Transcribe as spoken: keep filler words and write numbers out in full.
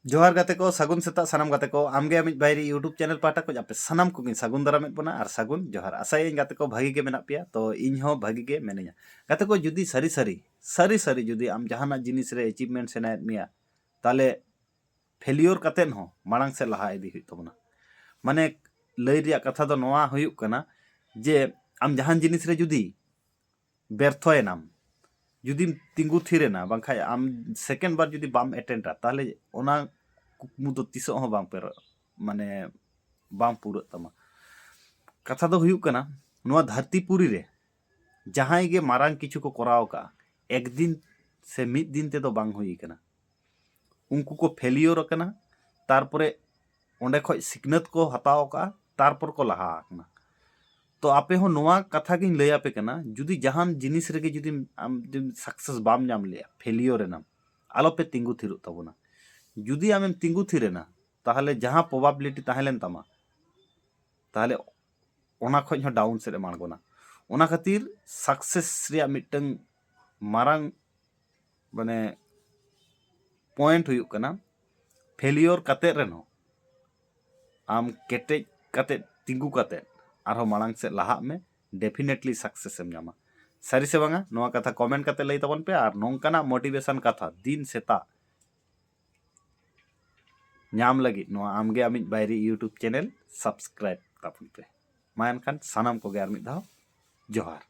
ᱡᱚᱦᱟᱨ ᱜᱟᱛᱮ ᱠᱚ, ᱥᱟᱹᱜᱩᱱ ᱥᱮᱛᱟᱜ ᱥᱟᱱᱟᱢ ᱜᱟᱛᱮ ᱠᱚ᱾ ᱟᱢᱜᱮ ᱟᱢᱤᱡ ᱵᱟᱭᱨᱤ YouTube ᱪᱮᱱᱮᱞ ᱯᱟᱦᱴᱟ ᱠᱷᱚᱱ ᱟᱯᱮ ᱥᱟᱱᱟᱢ ᱠᱚᱜᱮᱧ ᱥᱟᱹᱜᱩᱱ ᱫᱟᱨᱟᱢᱮᱫ ᱵᱚᱱᱟ ᱟᱨ ᱥᱟᱹᱜᱩᱱ ᱡᱚᱦᱟᱨ᱾ ᱟᱥᱟᱭᱟᱹᱧ ᱜᱟᱛᱮ ᱠᱚ ᱵᱷᱟᱹᱜᱤ ᱜᱮ ᱢᱮᱱᱟᱜ ᱯᱮᱭᱟ, ᱛᱚ ᱤᱧ ᱦᱚᱸ ᱵᱷᱟᱹᱜᱤ ᱜᱮ ᱢᱮᱱᱟᱹᱧᱟ᱾ ᱜᱟᱛᱮ ᱠᱚ, ᱡᱩᱫᱤ ᱥᱟᱹᱨᱤ ᱥᱟᱹᱨᱤ ᱥᱟᱹᱨᱤ ᱥᱟᱹᱨᱤ ᱡᱩᱫᱤ ᱟᱢ ᱡᱟᱦᱟᱱᱟᱜ ᱡᱤᱱᱤᱥ ᱨᱮ ᱮᱪᱤᱵᱷᱢᱮᱱᱴ ᱥᱟᱱᱟᱭᱮᱫ ᱢᱮᱭᱟ, ᱛᱟᱦᱚᱞᱮ ᱯᱷᱮᱞᱤᱭᱳᱨ ᱠᱟᱛᱮᱫ ᱦᱚᱸ ᱢᱟᱲᱟᱝ ᱥᱮᱫ ᱞᱟᱦᱟ ᱤᱫᱤ ᱦᱩᱭᱩᱜ ᱛᱟᱵᱚᱱᱟ᱾ ᱢᱟᱱᱮ, ᱞᱟᱹᱭ ᱨᱮᱭᱟᱜ ᱠᱟᱛᱷᱟ ᱫᱚ ᱱᱚᱣᱟ ᱦᱩᱭᱩᱜ ᱠᱟᱱᱟ ᱡᱮ ᱟᱢ ᱡᱟᱦᱟᱱ ᱡᱤᱱᱤᱥ ᱨᱮ ᱡᱩᱫᱤ ᱵᱮᱨᱛᱷᱚᱭᱮᱱᱟᱢ, ᱡᱩᱫᱤᱢ ᱛᱤᱸᱜᱩ ᱛᱷᱤᱨ ᱮᱱᱟ, ᱵᱟᱝᱠᱷᱟᱱ ᱟᱢ ᱥᱮᱠᱮᱱᱰ ᱵᱟᱨ ᱡᱩᱫᱤ ᱵᱟᱢ ᱮᱴᱮᱱᱰᱟ, ᱛᱟᱦᱚᱞᱮ ᱚᱱᱟ ᱠᱩᱠᱢᱩ ᱫᱚ ᱛᱤᱥᱚᱜ ᱦᱚᱸ ᱵᱟᱝ ᱯᱮᱨᱚᱜ, ᱢᱟᱱᱮ, ᱵᱟᱝ ᱯᱩᱨᱟᱹᱜ ᱛᱟᱢᱟ᱾ ᱠᱟᱛᱷᱟ ᱫᱚ ᱦᱩᱭᱩᱜ ᱠᱟᱱᱟ, ᱱᱚᱣᱟ ᱫᱷᱟᱹᱨᱛᱤ ᱯᱩᱨᱤ ᱨᱮ ᱡᱟᱦᱟᱸᱭ ᱜᱮ ᱢᱟᱨᱟᱝ ᱠᱤᱪᱷᱩ ᱠᱚ ᱠᱚᱨᱟᱣ ᱟᱠᱟᱫᱼᱟ, ᱮᱠᱫᱤᱱ ᱥᱮ ᱢᱤᱫ ᱫᱤᱱ ᱛᱮᱫᱚ ᱵᱟᱝ ᱦᱩᱭ ᱟᱠᱟᱱᱟ᱾ ᱩᱱᱠᱩ ᱠᱚ ᱯᱷᱮᱞᱤᱭᱳᱨ ᱟᱠᱟᱱᱟ, ᱛᱟᱨᱯᱚᱨᱮ ᱚᱸᱰᱮ ᱠᱷᱚᱱ ᱥᱤᱠᱷᱱᱟᱹᱛ ᱠᱚ ᱦᱟᱛᱟᱣ ᱟᱠᱟᱫᱼᱟ, ᱛᱟᱨᱯᱚᱨ ᱠᱚ ᱞᱟᱦᱟ ᱟᱠᱟᱱᱟ᱾ ᱛᱚ ᱟᱯᱮ ᱦᱚᱸ ᱱᱚᱣᱟ ᱠᱟᱛᱷᱟ ᱜᱤᱧ ᱞᱟᱹᱭ ᱟᱯᱮ ᱠᱟᱱᱟ, ᱡᱩᱫᱤ ᱡᱟᱦᱟᱱ ᱡᱤᱱᱤᱥ ᱨᱮᱜᱮ ᱡᱩᱫᱤ ᱟᱢ ᱡᱩᱫᱤ ᱥᱟᱠᱥᱮᱥ ᱵᱟᱢ ᱧᱟᱢ ᱞᱮᱜᱼᱟ, ᱯᱷᱮᱞᱤᱭᱳᱨ ᱮᱱᱟᱢ, ᱟᱞᱚᱯᱮ ᱛᱤᱸᱜᱩ ᱛᱷᱤᱨᱚᱜ ᱛᱟᱵᱚᱱᱟ᱾ ᱡᱩᱫᱤ ᱟᱢᱮᱢ ᱛᱤᱸᱜᱩ ᱛᱷᱤᱨ ᱮᱱᱟ, ᱛᱟᱦᱚᱞᱮ ᱡᱟᱦᱟᱸ ᱯᱨᱚᱵᱟᱵᱤᱞᱤᱴᱤ ᱛᱟᱦᱮᱸ ᱞᱮᱱ ᱛᱟᱢᱟ, ᱛᱟᱦᱚᱞᱮ ᱚᱱᱟ ᱠᱷᱚᱱ ᱦᱚᱸ ᱰᱟᱣᱩᱱ ᱥᱮᱫ ᱮᱢ ᱟᱬᱜᱚᱱᱟ᱾ ᱚᱱᱟ ᱠᱷᱟᱹᱛᱤᱨ ᱥᱟᱠᱥᱮᱥ ᱨᱮᱭᱟᱜ ᱢᱤᱫᱴᱟᱝ ᱢᱟᱨᱟᱝ, ᱢᱟᱱᱮ, ᱯᱚᱭᱮᱱᱴ ᱦᱩᱭᱩᱜ ᱠᱟᱱᱟ, ᱯᱷᱮᱞᱤᱭᱳᱨ ᱠᱟᱛᱮᱫ ᱨᱮᱦᱚᱸ ᱟᱢ ᱠᱮᱴᱮᱡ ᱠᱟᱛᱮᱫ, ᱛᱤᱸᱜᱩ ᱠᱟᱛᱮᱫ ᱟᱨᱦᱚᱸ ᱢᱟᱲᱟᱝ ᱥᱮᱫ ᱞᱟᱦᱟᱜ ᱢᱮ, ᱰᱮᱯᱷᱤᱱᱮᱴᱞᱤ ᱥᱟᱠᱥᱮᱥ ᱮᱢ ᱧᱟᱢᱟ᱾ ᱥᱟᱹᱨᱤ ᱥᱮ ᱵᱟᱝᱟ, ᱱᱚᱣᱟ ᱠᱟᱛᱷᱟ ᱠᱚᱢᱮᱱᱴ ᱠᱟᱛᱮᱫ ᱞᱟᱹᱭ ᱛᱟᱵᱚᱱ ᱯᱮ᱾ ᱟᱨ ᱱᱚᱝᱠᱟᱱᱟᱜ ᱢᱳᱴᱤᱵᱷᱮᱥᱚᱱ ᱠᱟᱛᱷᱟ ᱫᱤᱱ ᱥᱮᱛᱟᱜ ᱧᱟᱢ ᱞᱟᱹᱜᱤᱫ ᱱᱚᱣᱟ ᱟᱢᱜᱮ ᱟᱢᱤᱡ ᱵᱟᱭᱨᱤ YouTube ᱪᱮᱱᱮᱞ ᱥᱟᱵᱥᱠᱨᱟᱭᱤᱵ ᱛᱟᱵᱚᱱ ᱯᱮ᱾ ᱢᱟ ᱮᱱᱠᱷᱟᱱ ᱥᱟᱱᱟᱢ ᱠᱚᱜᱮ ᱟᱨ ᱢᱤᱫ ᱫᱷᱟᱣ ᱡᱚᱦᱟᱨ᱾